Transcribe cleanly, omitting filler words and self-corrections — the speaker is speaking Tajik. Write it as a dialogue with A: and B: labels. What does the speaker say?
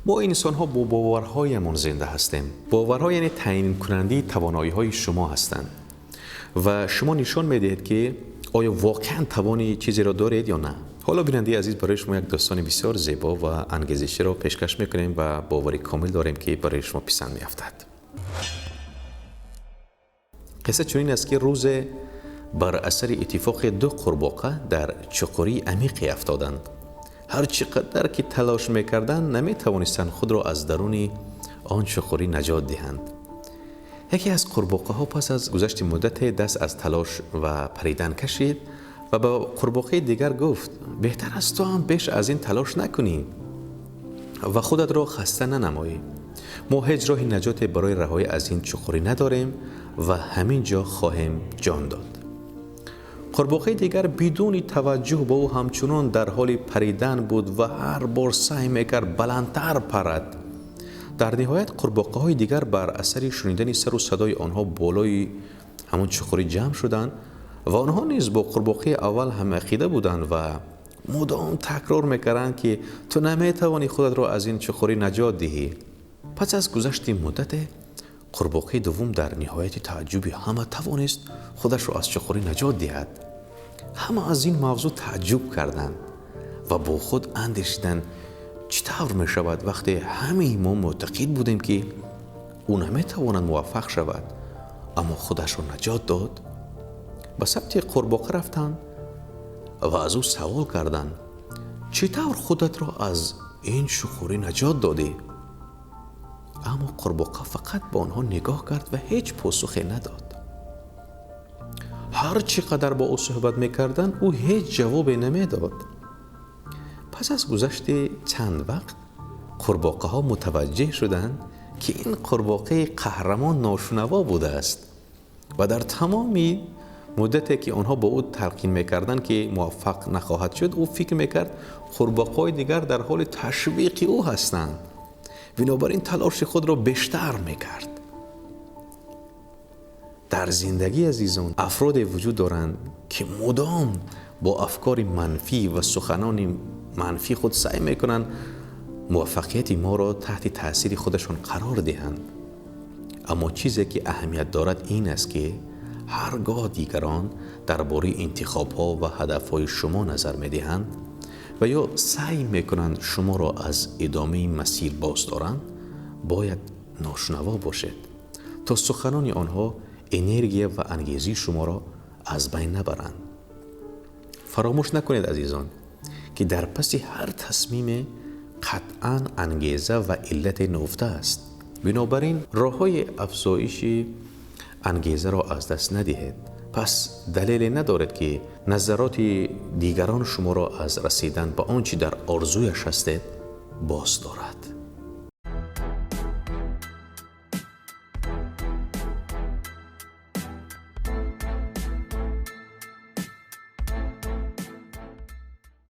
A: Мо инсонҳо бо боварҳоямон зинда ҳастем. Боварҳо яъне таъйинкунандаи тавоноиҳои шумо ҳастанд ва шумо нишон медиҳед, ки оё воқеан тавони чизеро доред ё на. Ҳоло, бинандаи азиз, барои шумо як достони бисёр зебо ва ангезиширо пешкаш мекунем ва бовари комил дорем, ки барои шумо писанд меафтад. Қисса чунин аст, ки рӯзе бар асари иттифоқи ду қурбоқа дар чуқурии амиқе афтоданд. Ҳар чӣ қадар ки талош мекарданд, наметавонистанд худро аз даруни он чуқурӣ наҷот диҳанд. Яке аз қурбоқаҳо пас аз гузашти муддате даст аз талош ва паридан кашид ва ба қурбоқаи дигар гуфт: «Беҳтар аст ту ҳам беш аз ин талош накунӣ ва худатро хаста нанамоӣ. Мо ҳеҷ роҳи наҷоте барои раҳоӣ аз ин чуқурӣ надорем ва ҳамин ҷо хоҳем ҷон дод». Қурбоқаи дигар бидуни таваҷҷӯҳ ба ӯ ҳамчунон дар ҳоли паридан буд ва ҳар бор саъй мекард баландтар парад. Дар ниҳоят қурбоқаҳои дигар бар асари шунидани сару садои онҳо болои ҳамон чуқурӣ ҷамъ шуданд ва онҳо низ бо қурбоқаи аввал ҳамақида буданд ва мудом такрор мекарданд, ки ту наметавонӣ худатро аз ин чуқурӣ наҷот диҳӣ. Пас аз гузашти муддате қурбоқаи дуввум дар ниҳояти тааҷҷуби ҳама тавонист худашро аз чуқурӣ наҷот диҳад. Ҳама аз ин мавзӯъ тааҷҷуб карданд ва бо худ андешиданд: чӣ тавр мешавад, вақте ҳамаи мо муътақид будем, ки ӯ наметавонад муваффақ шавад, аммо худашро наҷот дод? Ба самти қурбоқа рафтанд ва аз ӯ савол карданд: «Чӣ тавр худатро аз ин чуқурӣ наҷот додӣ?» Аммо қурбоқа фақат ба онҳо нигоҳ кард ва ҳеҷ посухе надод. Ҳар чӣ қадар бо ӯ суҳбат мекарданд, ӯ ҳеҷ ҷавобе намедод. Пас аз гузашти чанд вақт қурбоқаҳо мутаваҷҷеҳ шуданд, ки ин қурбоқаи қаҳрамон ношунаво будааст ва дар тамоми муддате, ки онҳо ба ӯ талқин мекарданд, ки муваффақ нахоҳад шуд, ӯ фикр мекард, қурбоқаҳои дигар дар ҳоли ташвиқи ӯ ҳастанд, бинобар ин талоши худро бештар мекард. Дар зиндагӣ, азизон, афроде вуҷуд доранд, ки мудом бо афкори манфӣ ва суханони манфӣ худ саъй мекунанд муваффақияти моро таҳти таъсири худашон қарор диҳанд. Аммо чизе, ки аҳамият дорад, ин аст, ки ҳар гоҳ дигарон дар бораи интихобҳо ва ҳадафҳои шумо назар медиҳанд ва ё саъй мекунанд шуморо аз идомаи масир боз доранд, бояд ношунаво бошед, то суханони онҳо энергия ва ангезии шуморо аз байн набаранд. Фаромӯш накунед, азизон, ки дар паси ҳар тасмиме қатъан ангеза ва иллате нуҳуфта аст. Бинобар ин роҳҳои афзоиши ангезаро аз даст надиҳед. Пас далеле надоред, ки назароти дигарон шуморо аз расидан ба он чӣ дар орзуяш ҳастед боз дорад.